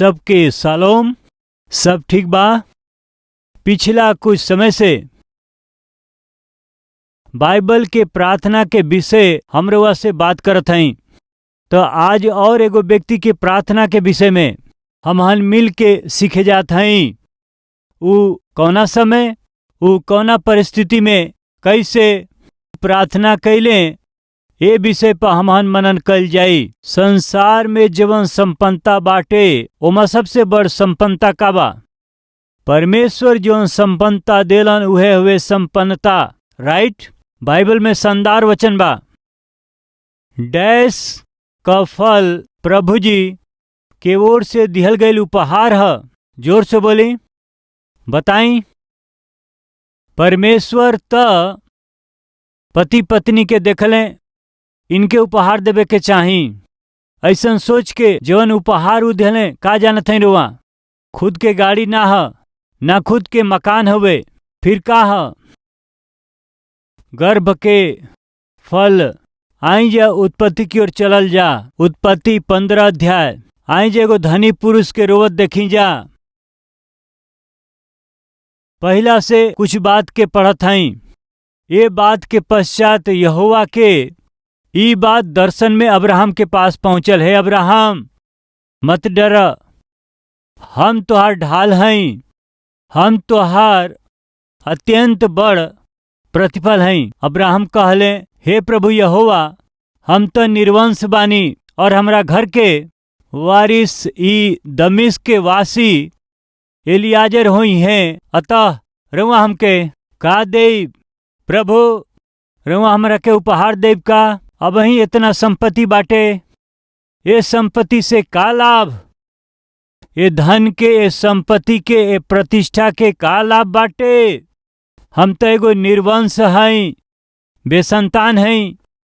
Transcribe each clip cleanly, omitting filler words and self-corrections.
सबके सालोम। सब ठीक बा। पिछला कुछ समय से बाइबल के प्रार्थना के विषय हम रउआ से बात करत हई, तो आज और एगो व्यक्ति के प्रार्थना के विषय में हमहन मिल के सीखे जात हई। ऊ कौना समय, ऊ कौना परिस्थिति में कैसे प्रार्थना कैले, ए विषय पर हमहन मनन कल जाई। संसार में जवन संपन्नता बाटे, ओमा सबसे बड़ संपन्नता का बा? परमेश्वर जवन संपन्नता देलन उहे हुए संपन्नता, राइट? बाइबल में शानदार वचन बा। डैश का फल प्रभु जी के ओर से दिहल गईल उपहार ह। जोर से बोली, बताई। परमेश्वर त पति पत्नी के देखले, इनके उपहार देवे के चाही, ऐसन सोच के जवन उपहार उ दिहले, का जानत हई रुआ? खुद के गाड़ी ना ह, ना खुद के मकान हवे, फिर का ह? गर्भ के फल। आई जा, उत्पत्ति की ओर चलल जा। उत्पत्ति 15 अध्याय। आई जा, एगो धनी पुरुष के रोवत देखी जा। पहला से कुछ बात के पढ़त हई। ये बात के पश्चात यहोवा के ई बात दर्शन में अब्राहम के पास पहुंचल, है अब्राहम, मत डर, हम तोहार ढाल हई, हम तोहार अत्यंत बड़ प्रतिफल हई। अब्राहम कहले, हे प्रभु यहोवा, हम तो निर्वंश बानी और हमरा घर के वारिस ई दमिश्क के वासी एलियाजर होई हैं, अतः रउआ हमके का देब? प्रभु, रउआ हमरा के उपहार देब का? अब ही इतना संपत्ति बाटे, ये संपत्ति से का लाभ? ये धन के, ये संपत्ति के, ये प्रतिष्ठा के का लाभ बाटे? हम तो एगो निर्वंश हई, बेसंतान हई।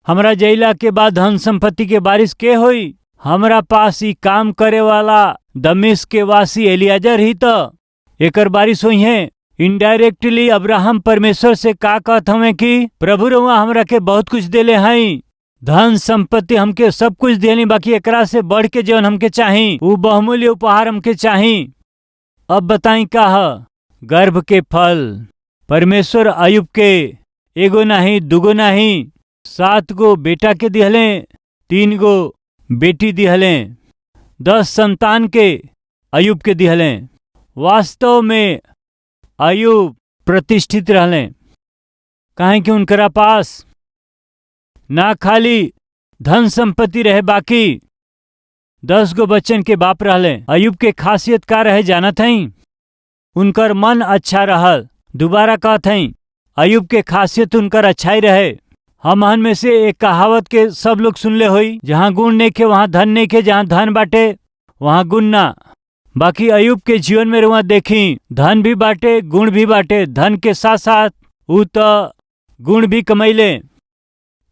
हमरा जइला के बाद धन संपत्ति के वारिस के होई? हमरा पास ई काम करे वाला दमिश्क के वासी एलियाजर ही तो एकर वारिस होई है। इनडायरेक्टली अब्राहम परमेश्वर से का कहत हमें कि प्रभु, रउआ हमरा के बहुत कुछ देले हई, धन संपत्ति हमके सब कुछ देनी, बाकी एकरा से बढ़ के जवन हमके चाही, ऊ बहुमूल्य उपहार हमके चाही। अब बताई, का ह? गर्भ के फल। परमेश्वर अयुब के एगो नाही, दुगो नाही, सात गो बेटा के दिहले, तीन गो बेटी दिहले, 10 संतान के अयुब के दिहले। वास्तव में अयुब प्रतिष्ठित रहले, काहे कि उनकरा पास ना खाली धन संपत्ति रहे, बाकी 10 गो बच्चन के बाप रहले। अयुब के खासियत का रहे, जानत हई? उनकर मन अच्छा रहल। दोबारा कहत हई, अयुब के खासियत उनकर अच्छाई रहे। हमहन में से एक कहावत के सब लोग सुनले होई, जहाँ गुण नइखे वहाँ धन नइखे, जहाँ धन बाटे वहाँ गुण ना। बाकी अयुब के जीवन में रुआ देखी, धन भी बाटे, गुण भी बाटे। धन के साथ साथ ऊ तो गुण भी कमैले।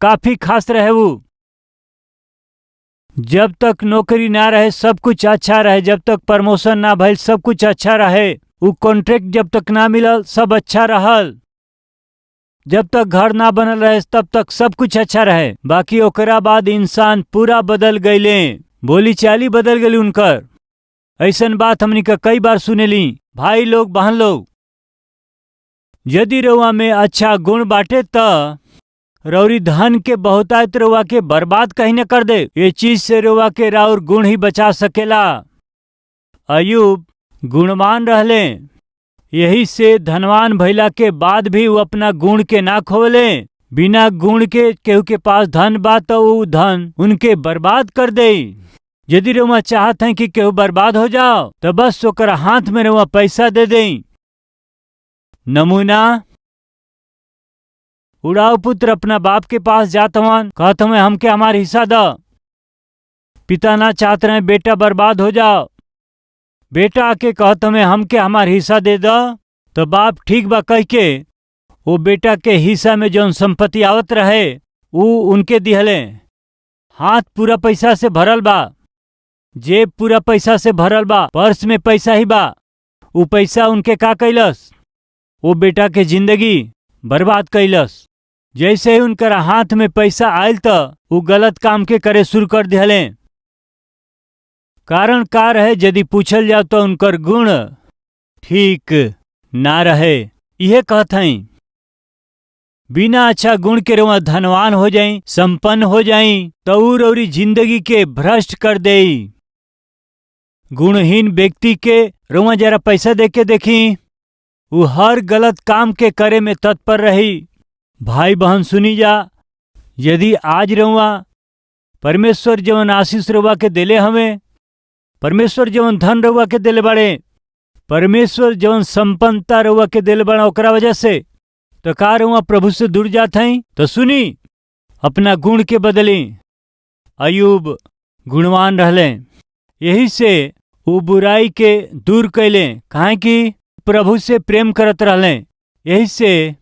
काफी खास रहे वो। जब तक नौकरी ना रहे सब कुछ अच्छा रहे, जब तक प्रमोशन ना भइल सब कुछ अच्छा रहे, ऊ कॉन्ट्रैक्ट जब तक ना मिलल सब अच्छा रहल, जब तक घर ना बनल रहे तब तक सब कुछ अच्छा रहे। बाकी ओकरा बाद इंसान पूरा बदल गईले, बोली चाली बदल गई उनकर। ऐसन बात हमनी का कई बार सुनेली। भाई लोग, बहन लोग, यदि रउआ में अच्छा गुण बाटे त रौरी धन के बहुतायत रउआ के बर्बाद कहीं न कर दे। ये चीज से रउआ के राउर गुण ही बचा सकेला। अयुब गुणवान रहले, यही से धनवान भइला के बाद भी वो अपना गुण के ना खोवले। बिना गुण के केहू के पास धन बा तो ऊ धन उनके बर्बाद कर दे। यदि रउआ चाहत हैं कि केहू बर्बाद हो जाओ, तो बस ओकर हाथ में रउआ पैसा दे दे। नमूना, उड़ाऊ पुत्र अपना बाप के पास जात हवन, कहत हमें हमके हमार हिस्सा द। पिता ना चाहत रहे बेटा बर्बाद हो जाओ। बेटा आके कहत हमें हमके हमार हिस्सा दे द, तो बाप ठीक बा कह के वो बेटा के हिस्सा में जौन संपत्ति आवत रहे ऊ उनके दिहले। हाथ पूरा पैसा से भरल बा, जेब पूरा पैसा से भरल बा, पर्स में पैसा ही बा। ऊ पैसा उनके का कैलस? वो बेटा के जिंदगी बर्बाद कैलस। जैसे ही उनकर हाथ में पैसा आयल त ऊ गलत काम के करे शुरू कर दिहले। कारण का रहे यदि पूछल जाओ तो उनकर गुण ठीक ना रहे। इहे कहत हई, बिना अच्छा गुण के रउआ धनवान हो जाई, संपन्न हो जाई, तो ऊ रउरी जिंदगी के भ्रष्ट कर देई। गुणहीन व्यक्ति के रउआ जरा पैसा दे के देखी, ऊ हर गलत काम के करे में तत्पर रही। भाई बहन सुनी जा, यदि आज रउआ परमेश्वर जवन आशीष रउआ के देले हमें, परमेश्वर जवन धन रउआ के देले बाड़े, परमेश्वर जवन संपन्नता रउआ के देले बाड़े, ओकरा वजह से तो का रउआ प्रभु से दूर जात हई? तो सुनी, अपना गुण के बदली। अयूब गुणवान रहले, यही से ऊ बुराई के दूर कैले, काहे कि प्रभु से प्रेम करत रहले। यही से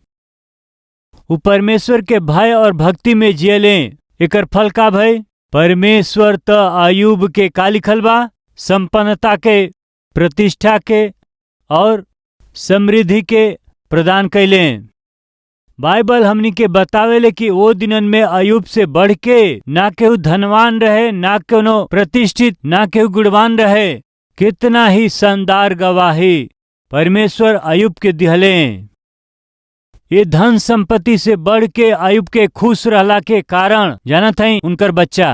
ऊ परमेश्वर के भय और भक्ति में जियले। एकर फल का भय? परमेश्वर त अयूब के का लिखल बा? संपन्नता के, प्रतिष्ठा के और समृद्धि के प्रदान कैले। बाइबल हमनी के बतावेले कि वो दिनन में अयूब से बढ़ के ना केहू धनवान रहे, ना कोनो प्रतिष्ठित, ना केहू गुणवान रहे। कितना ही शानदार गवाही परमेश्वर अयूब के दिहले। ये धन संपत्ति से बढ़ के अयूब के खुश रहला के कारण जानत हई उनकर बच्चा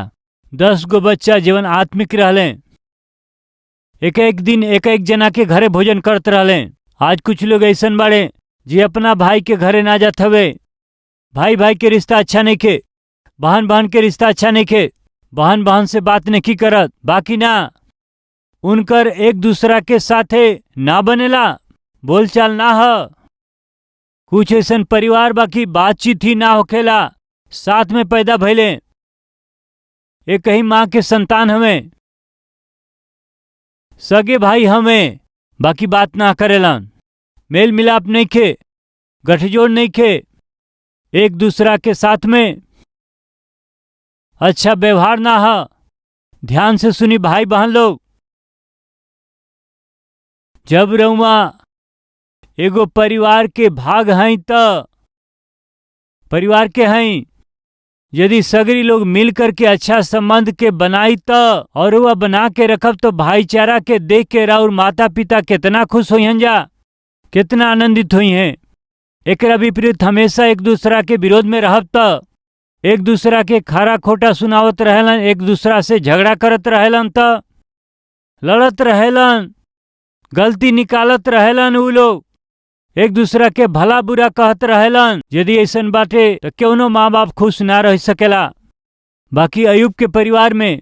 10 गो बच्चा जीवन आत्मिक रहले। एक एक दिन एक एक जना के घरे भोजन करत रहले। आज कुछ लोग ऐसन बाड़े जे अपना भाई के घरे ना जात हवे। भाई भाई के रिश्ता अच्छा नहीं खे, बहन बहन के रिश्ता अच्छा नहीं खे, बहन बहन से बात नहीं करत, बाकी ना उनकर एक दूसरा के साथे ना बनेला, बोलचाल ना ह। कुछ ऐसन परिवार बाकी बातचीत ही ना होखेला, साथ में पैदा भइले, एक ही माँ के संतान हमें, सगे भाई हमें, बाकी बात ना करेलन, मेल मिलाप नहीं खे, गठजोड़ नहीं खे, एक दूसरा के साथ में अच्छा व्यवहार ना ह। ध्यान से सुनी भाई बहन लोग, जब रउआ एगो परिवार के भाग हैं त परिवार के हैं, यदि सगरी लोग मिल करके अच्छा संबंध के बनाई त और वह बना के रखब तो भाईचारा के देख के राउर माता पिता कितना खुश हुई जा, कितना आनंदित हुई हैं। एकरा विपरीत हमेशा एक दूसरा के विरोध में रहब त एक दूसरा के खरा खोटा सुनावत रहेलन, एक दूसरा से झगड़ा करत रहेलन, त लड़त रहेलन, गलती निकालत रहेलन, उ लोग एक दूसरा के भला बुरा कहत रहेलन। यदि ऐसन बाटे तो कौनो माँ बाप खुश ना रह सकेला। बाकी अयूब के परिवार में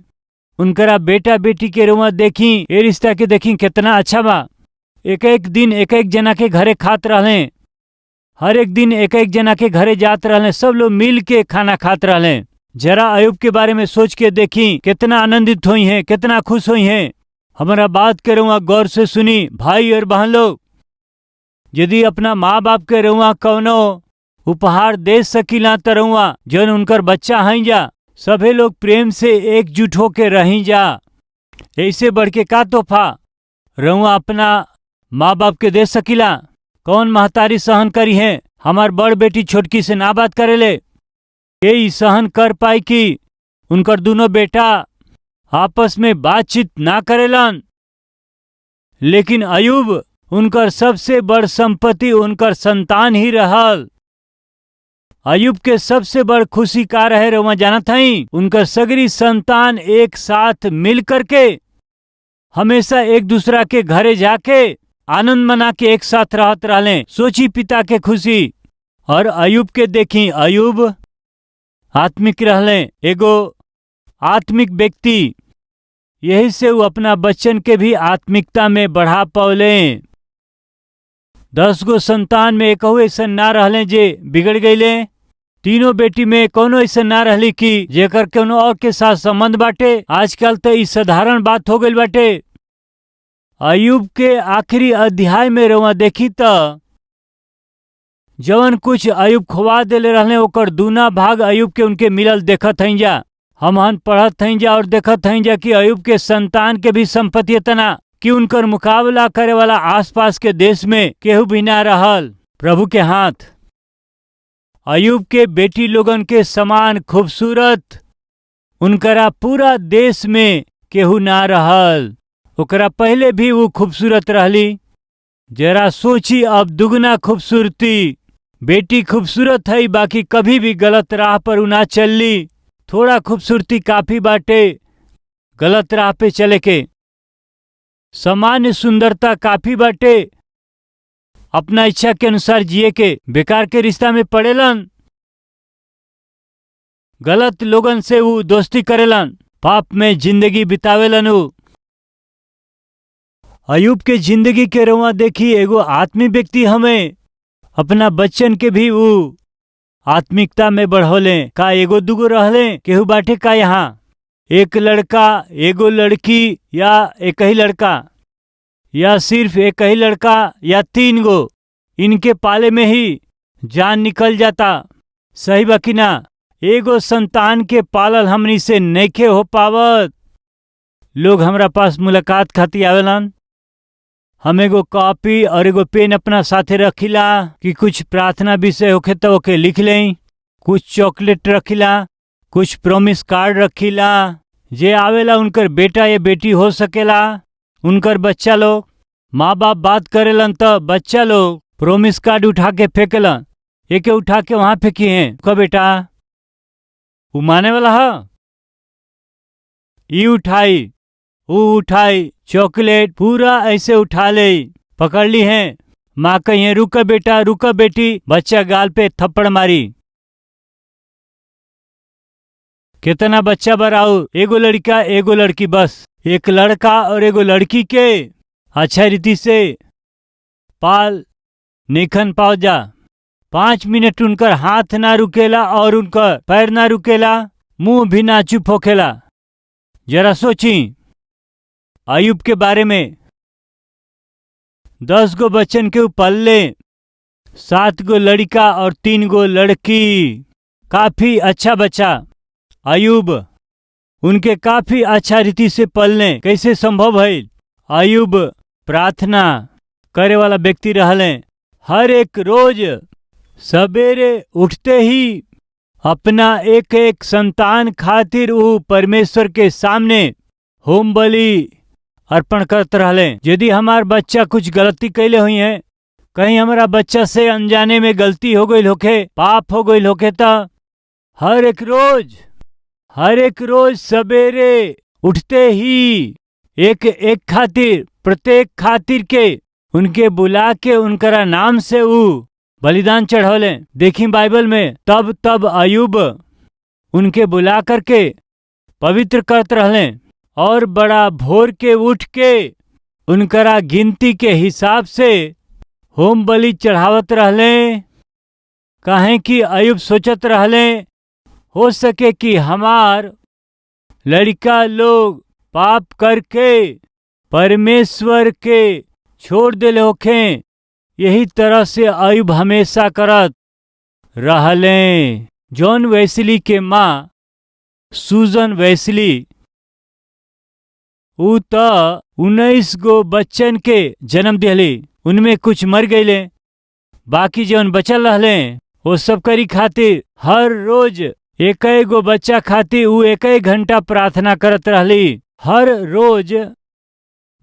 उनकरा बेटा बेटी के रुआ देखी, ए रिश्ता के देखी कितना अच्छा बा। एक एक दिन एक एक जना के घरे खात रहले, हर एक दिन एक एक जना के घरे जात रहले, सब लोग मिल के खाना खात रहले। जरा अयूब के बारे में सोच के देखी कितना आनंदित हुई हैं, कितना खुश हुई हैं। हमारा बात के रुआ गौर से सुनी भाई और बहन लोग, यदि अपना माँ बाप के रुआ कौनो उपहार दे सकीला त रुआ जौन उनकर बच्चा हैं जा, सभे लोग प्रेम से एकजुट होके रही जा। ऐसे बढ़ के का तोहफा रुआ अपना माँ बाप के दे सकीला? कौन महतारी सहन करी है हमार बड़ बेटी छोटकी से ना बात करेले? ये सहन कर पाई कि उनकर दोनों बेटा आपस में बातचीत ना करेलन? लेकिन अयूब उनकर सबसे बड़ संपत्ति उनकर संतान ही रहल। अयूब के सबसे बड़ खुशी का रहे रुआ जानत हई? उनकर सगरी संतान एक साथ मिल करके हमेशा एक दूसरा के घरे जाके आनंद मना के एक साथ रहत रहले। सोची पिता के खुशी। और अयूब के देखी, अयूब आत्मिक रहले, एगो आत्मिक व्यक्ति, यही से वो अपना बच्चन के भी आत्मिकता में बढ़ा पौले। 10 गो संतान में एकहु ऐसा ना रहले जे बिगड़ गईले। तीनों बेटी में कोनो ऐसा ना रहली कि जेकर कोनो और के साथ संबंध बाटे। आजकल तो ई साधारण बात हो गई बाटे। अयूब के आखिरी अध्याय में रउआ देखी त जवन कुछ अयूब खोवा देले रहले ओकर दूना भाग अयूब के उनके मिलल देखत हई जा। हमहन पढ़त हई जा और देखत हई जा कि अयूब के संतान के भी संपत्ति इतना कि उनकर मुकाबला करे वाला आसपास के देश में केहू भी ना रहल। प्रभु के हाथ अयूब के बेटी लोगन के समान खूबसूरत उनकरा पूरा देश में केहू ना रहल। ओकरा पहले भी वो खूबसूरत रहली। जरा सोची अब दुगना खूबसूरती। बेटी खूबसूरत है बाकी कभी भी गलत राह पर उ ना चलली। थोड़ा खूबसूरती काफी बाटे गलत राह पे चले के। सामान्य सुंदरता काफी बाटे अपना इच्छा के अनुसार जिए के। बेकार के रिश्ता में पड़ेलन, गलत लोगन से वो दोस्ती करेलन, पाप में जिंदगी बितावेलन। उ अयूब के जिंदगी के रुआ देखी, एगो आत्मी व्यक्ति हमें अपना बच्चन के भी ऊ आत्मिकता में बढ़ौले। का एगो दुगो रहले केहू बाटे का यहाँ? एक लड़का एगो लड़की या एक ही लड़का या सिर्फ एक ही लड़का या तीन गो, इनके पाले में ही जान निकल जाता। सही बा कि ना? एगो संतान के पालल हमनी से नइखे हो पावत। लोग हमरा पास मुलाकात खातिर आवेलन। हम एगो कॉपी और एगो पेन अपना साथे रखिला कि कुछ प्रार्थना विषय होखे तो ओके लिख लें। कुछ चॉकलेट रखिला, कुछ प्रोमिस कार्ड रखिला। जे आवेला उनकर बेटा या बेटी हो सकेला, उनकर बच्चा लोग। माँ बाप बात करेलन तो बच्चा लोग प्रोमिस कार्ड उठा के फेंकेलन। एके उठा के वहां फेंकी हैं का बेटा वो माने वाला है। ई उठाई ऊ उठाई, चॉकलेट पूरा ऐसे उठा ले, पकड़ ली है। माँ कही रुक बेटा रुक बेटी, बच्चा गाल पे थप्पड़ मारी। कितना बच्चा बराऊ, एगो लड़का एगो लड़की, बस एक लड़का और एगो लड़की के अच्छा रीति से पाल निखन पाओ जा। 5 मिनट उनकर हाथ ना रुकेला और उनकर पैर ना रुकेला, मुंह भी ना चुप होखेला। जरा सोची अयूब के बारे में। 10 गो बच्चन के पल्ले, 7 गो लड़का और 3 गो लड़की। काफी अच्छा बच्चा अयूब, उनके काफी अच्छा रीति से पलने कैसे संभव है? अयूब प्रार्थना करे वाला व्यक्ति रहले। हर एक रोज सवेरे उठते ही अपना एक एक संतान खातिर ऊ परमेश्वर के सामने होम बलि अर्पण करते रहले। यदि हमार बच्चा कुछ गलती कैले हुई है, कहीं हमारा बच्चा से अनजाने में गलती हो गई होखे, पाप हो गई होखे, त हर एक रोज सवेरे उठते ही एक एक खातिर, प्रत्येक खातिर के उनके बुला के उनकरा नाम से ऊ बलिदान चढ़ौले। देखी बाइबल में तब तब अयूब उनके बुला करके पवित्र करत रहले और बड़ा भोर के उठ के उनकरा गिनती के हिसाब से होम बलि चढ़ावत रहले। काहे कि अयूब सोचत रहले, हो सके कि हमार लड़का लोग पाप करके परमेश्वर के छोड़ देले होखें। यही तरह से अयूब हमेशा करत रहले। जॉन वेस्ली के माँ सूजन वेस्ली ऊ त 19 गो बच्चन के जन्म दिहली। उनमें कुछ मर गईले, बाकी जौन बचल रहले वो सब करी खातिर हर रोज एक गो बच्चा खातिर ऊ एक घंटा प्रार्थना करत रहली। हर रोज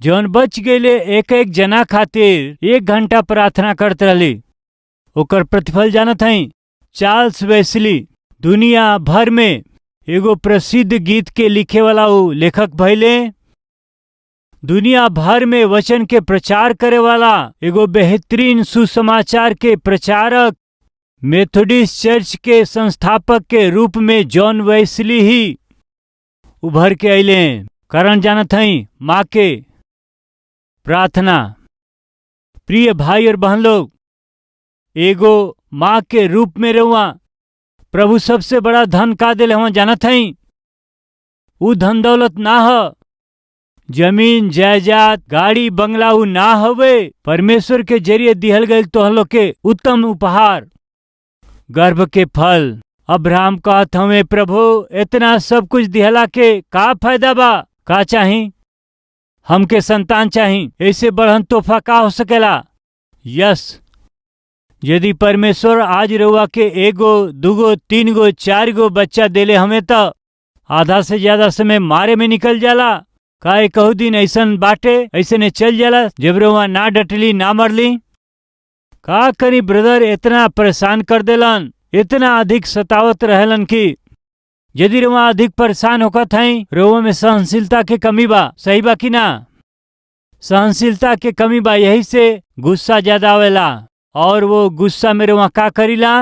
जौन बच गईले एक एक जना खातिर 1 घंटा प्रार्थना करत रहली। ओकर प्रतिफल जानत हई? चार्ल्स वेस्ली दुनिया भर में एगो प्रसिद्ध गीत के लिखे वाला ऊ लेखक भइले। दुनिया भर में वचन के प्रचार करे वाला एगो बेहतरीन सुसमाचार के प्रचारक, मेथोडिस्ट चर्च के संस्थापक के रूप में जॉन वेस्ली ही उभर के अइले। कारण जानत हई? माँ के प्रार्थना। प्रिय भाई और बहन लोग, एगो माँ के रूप में रहुआ प्रभु सबसे बड़ा धन का दिले हुआ जानत हई? ऊ धन दौलत ना ह, जमीन जायदाद गाड़ी बंगला ऊ ना हवे। परमेश्वर के जरिए दिहल गईल तोहन लोग के उत्तम उपहार, गर्भ के फल। अब्राहम कहत हमें, प्रभु इतना सब कुछ दिहला के का फायदा बा? का चाही? हमके संतान चाही। ऐसे बढ़न तोहफा का हो सकेला? यस, यदि परमेश्वर आज रउआ के 1 2 3 4 गो बच्चा देले हमें त आधा से ज्यादा समय मारे में निकल जाला। का कहू दिन ऐसन बाटे ऐसे चल जाला जब रउआ ना डटली ना मरली? का करी ब्रदर, इतना परेशान कर देलन, इतना अधिक सतावत रहेलन कि यदि रउआ अधिक परेशान होकत हई, रउआ में सहनशीलता के कमी बा। सही बा कि ना? सहनशीलता के कमी बा, यही से गुस्सा ज्यादा आवेला। और वो गुस्सा में रउआ का करीला?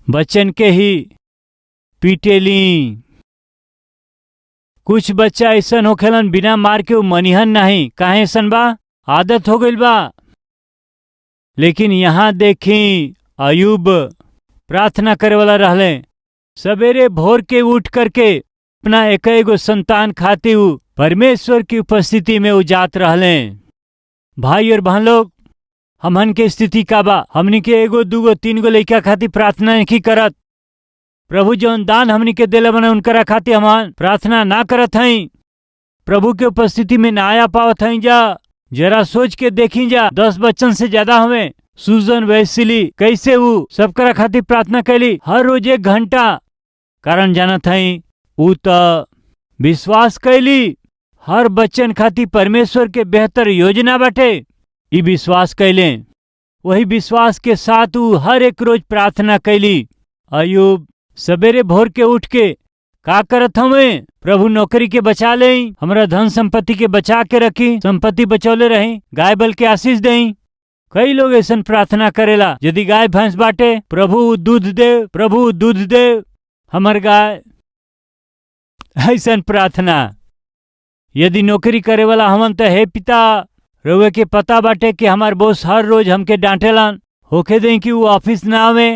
बच्चन के ही पीटेली। कुछ बच्चा ऐसन होखेलन बिना मार के वो मनिहन नहीं। काहे ऐसन बा? आदत हो गइल बा। लेकिन यहाँ देखी अयूब प्रार्थना करे वाला रहले। सवेरे भोर के उठ करके अपना एक एगो संतान खातिर उ परमेश्वर की उपस्थिति में उ जात रहले। भाई और बहन लोग, हमन के स्थिति का बा? हमनी के एगो दूगो तीन गो लइका खातिर प्रार्थना नहीं करत। प्रभु जौन दान हमनी के देले बने उनकरा खातिर हम प्रार्थना ना करत हई। प्रभु के उपस्थिति में ना आया पावत हई। जा जरा सोच के देखी जा, 10 बच्चन से ज्यादा हमें। सुजन वैसिली कैसे उ सबकरा खातिर प्रार्थना कैली हर रोज 1 घंटा। कारण जानत हई, उ त विश्वास कैली हर बच्चन खातिर परमेश्वर के बेहतर योजना बाटे। ई विश्वास कैले, वही विश्वास के साथ उ हर एक रोज प्रार्थना कैली। अयूब सवेरे भोर के उठ के का करत हमें? प्रभु नौकरी के बचा ले, हमरा धन संपत्ति के बचा के रखी, संपत्ति बचौले रही, गाय बल के आशीष देई। कई लोग ऐसा प्रार्थना करेला, यदि गाय भैंस बाटे, प्रभु दूध दे, प्रभु दूध दे हमर गाय, ऐसा प्रार्थना। यदि नौकरी करे वाला हमन त हे पिता, रउए के पता बाटे कि हमार बॉस हर रोज हमके डांटेलन, होखे दे कि वो ऑफिस ना आवे।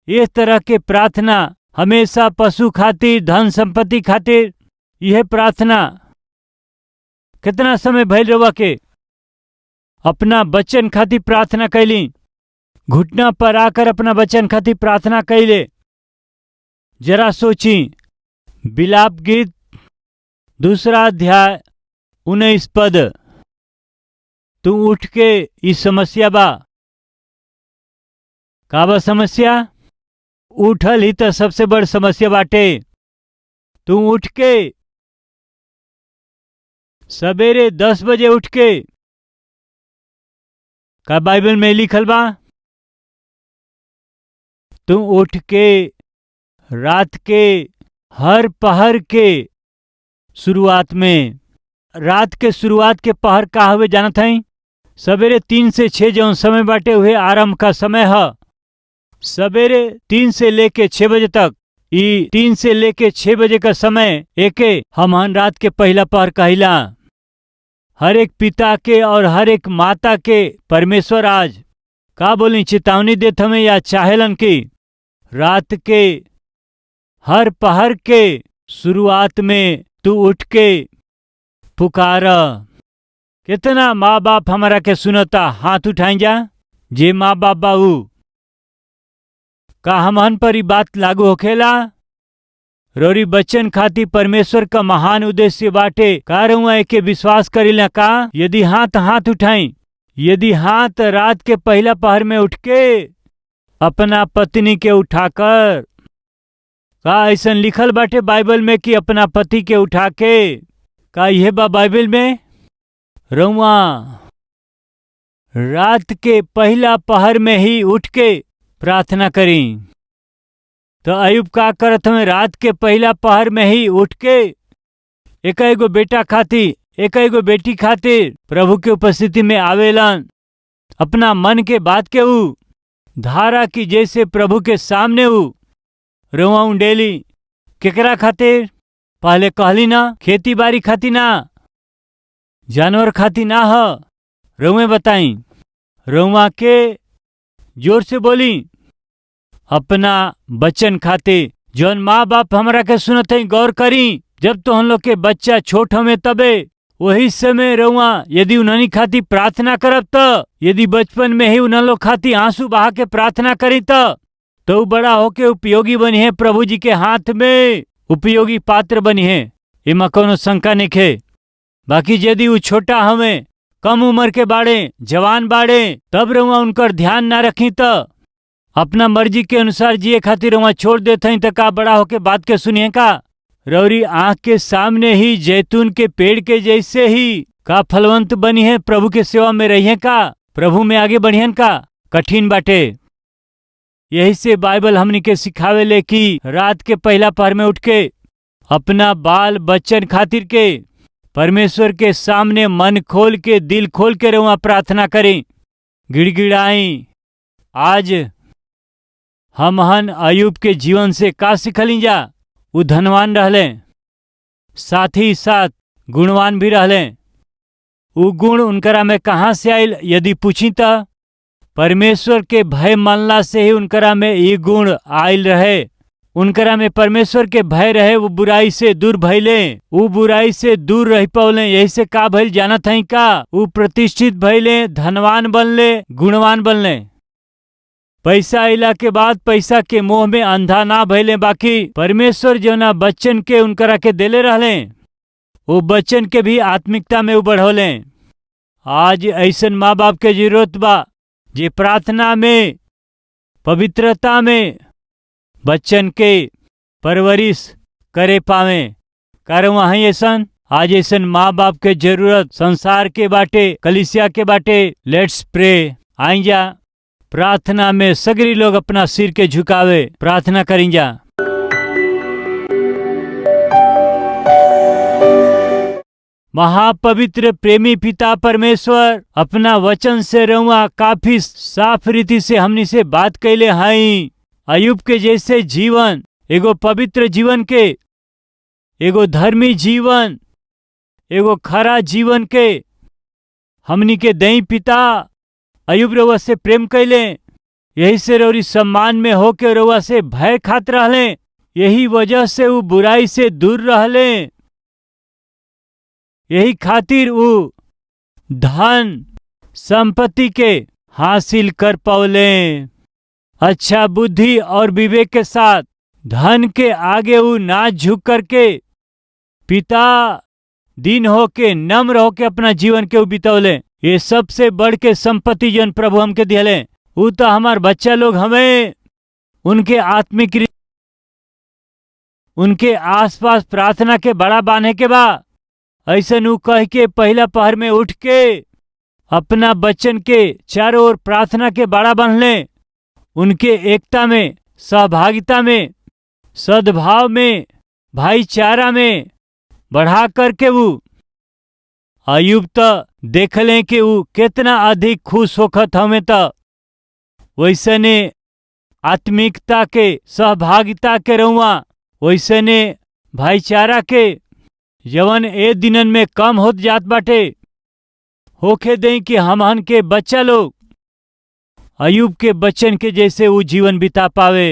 इस तरह के प्रार्थना हमेशा पशु खातिर, धन संपत्ति खातिर यह प्रार्थना। कितना समय भइल रउआ के अपना बच्चन खातिर प्रार्थना कैली, घुटना पर आकर अपना बच्चन खातिर प्रार्थना कैले? जरा सोची। विलाप गीत 2 अध्याय 19 पद। तू उठ के इस समस्या बा। का बा समस्या? उठल ही तो सबसे बड़ समस्या बाटे। तू उठ के सवेरे 10 बजे उठ के, का बाइबल में लिखल बा? तू उठ के रात के हर पहर के शुरुआत में, रात के शुरुआत के पहर का हवे जानत हई? सवेरे 3 से 6 जौन समय बाटे हुए आराम का समय है। सवेरे 3 से लेके 6 बजे तक, ई 3 से लेके 6 बजे का समय एके हमहन रात के पहला पहर कहिला। हर एक पिता के और हर एक माता के परमेश्वर आज का बोली चेतावनी देत हमें या चाहेलन की रात के हर पहर के शुरुआत में तू उठ के पुकार। कितना माँ बाप हमारा के सुनता, हाथ उठाई जा जे माँ बाप बाबू। का हमहन पर ई बात लागू होखेला? रोरी बच्चन खातिर परमेश्वर का महान उद्देश्य बाटे। का रउआ एके विश्वास करीला का? यदि हाथ हाथ उठाई, यदि हाथ रात के पहला पहर में उठ के अपना पत्नी के उठाकर, का ऐसा लिखल बाटे बाइबल में कि अपना पति के उठा के? का यह बा बाइबल में? रउआ रात के पहला पहर में ही उठ के प्रार्थना करी। तो अयुब का करत हमें? रात के पहला पहर में ही उठ के एक एगो बेटा खातिर, एक एगो बेटी खातिर प्रभु के उपस्थिति में आवेलन। अपना मन के बात के ऊ धारा की जैसे प्रभु के सामने ऊ रोआ उंडेली। केकरा खातिर? पहले कहली ना, खेती बाड़ी खातिर ना, जानवर खातिर ना ह। रउए बताई, रउआ के जोर से बोली, अपना बच्चन खातिर। जौन माँ बाप हमरा के सुनत हई, गौर करी, जब तो हम लोग के बच्चा छोट हमें तबे वही समय रउआ यदि उन्हनी खातिर प्रार्थना करब त, यदि बचपन में ही उन्हन लोग खातिर आंसू बहा के प्रार्थना करी तो बड़ा होके उपयोगी बनी है, प्रभु जी के हाथ में उपयोगी पात्र बनी है, एमा कोनो शंका नहीं। बाकी यदि वो छोटा हमें, कम उम्र के बाड़े, जवान बाड़े, तब रउआ उनकर ध्यान ना रखी त अपना मर्जी के अनुसार जिए खातिर रउआ छोड़ देते हैं, त का बड़ा होके बात के सुनिए का? रौरी आंख के सामने ही जैतून के पेड़ के जैसे ही का फलवंत बनी है, प्रभु के सेवा में रही है का प्रभु में आगे बढ़ियन का कठिन बाटे। यही से बाइबल हमनी के सिखावे ले कि रात के पहला पहर में उठ के अपना बाल बच्चन खातिर के परमेश्वर के सामने मन खोल के दिल खोल के रहुआ प्रार्थना करें, गिड़गिड़ाई। आज हमहन अयुब के जीवन से का सिखली जा? उ धनवान रहले, साथ ही साथ गुणवान भी रहले। उ गुण उनकरा में कहाँ से आयल यदि पूछी त परमेश्वर के भय मानला से ही उनकरा में ये गुण आयल रहे। उनकरा में परमेश्वर के भय रहे, वो बुराई से दूर भइले, उ बुराई से दूर रह पौले। यही से का भइल जानत हई का? उ प्रतिष्ठित भइले, धनवान बनले, गुणवान बनले। पैसा अला के बाद पैसा के मोह में अंधा ना भइले, बाकी परमेश्वर जौना बच्चन के उनकरा के देले रहले वो बच्चन के भी आत्मिकता में उ बढ़ौले। आज ऐसन माँ बाप के जरूरत बा जे प्रार्थना में, पवित्रता में बच्चन के परवरिश करे पावे। कारण वहाँ ऐसन आज ऐसन माँ बाप के जरूरत संसार के बाटे, कलिसिया के बाटे। Let's pray. आई जा प्रार्थना में सगरी लोग अपना सिर के झुकावे प्रार्थना करी जा। महापवित्र प्रेमी पिता परमेश्वर, अपना वचन से रहुआ काफी साफ रीति से हमनी से बात कैले हई। अयुब के जैसे जीवन, एगो पवित्र जीवन के, एगो धर्मी जीवन, एगो खरा जीवन के हमनी के दई पिता। अयुब रउआ से प्रेम कैले, यही से रौरी सम्मान में होके रउआ से भय खात रहले। यही वजह से उ बुराई से दूर रहले। यही खातिर उ धन संपत्ति के हासिल कर पौले। अच्छा बुद्धि और विवेक के साथ धन के आगे उ ना झुक करके पिता दीन होके नम्र होके अपना जीवन के उ बितौले। ये सबसे बढ़ के संपत्ति जन प्रभु हमके दिहले उ तो हमार बच्चा लोग हमें उनके आत्मिक उनके आसपास प्रार्थना के बड़ा बांधे के बा। ऐसा नु कह के पहला पहर में उठ के अपना बच्चन के चारों ओर प्रार्थना के बड़ा बांध ले, उनके एकता में, सहभागिता में, सद्भाव में, भाईचारा में बढ़ा करके वो अयुब त देख लें कि वो कितना अधिक खुश होखत हमें। त वैसने आत्मिकता के, सहभागिता के रहुआ, वैसने भाईचारा के जवन ए दिनन में कम होत जात बाटे, होखे दें कि हमहन के बच्चा लोग अयुब के बच्चन के जैसे वो जीवन बिता पावे।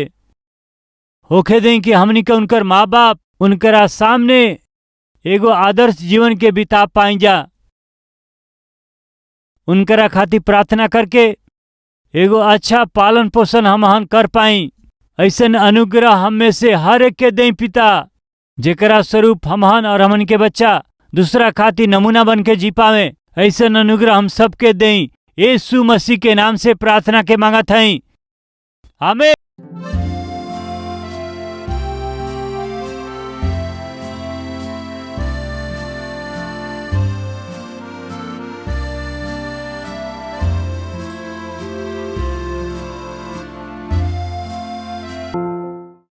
होखे दें कि हमनी के उनकर माँ बाप उनकरा सामने एगो आदर्श जीवन के बिता पाई जा। उनकरा खातिर प्रार्थना करके एगो अच्छा पालन पोषण हमहन कर पाई। ऐसन अनुग्रह हम में से हर एक के दें पिता, जेकरा स्वरूप हमहन और हमन के बच्चा दूसरा खातिर नमूना बन के जी पावे। ऐसन अनुग्रह हम सबके दें। यीशु मसीह के नाम से प्रार्थना के मांगत हई, आमीन।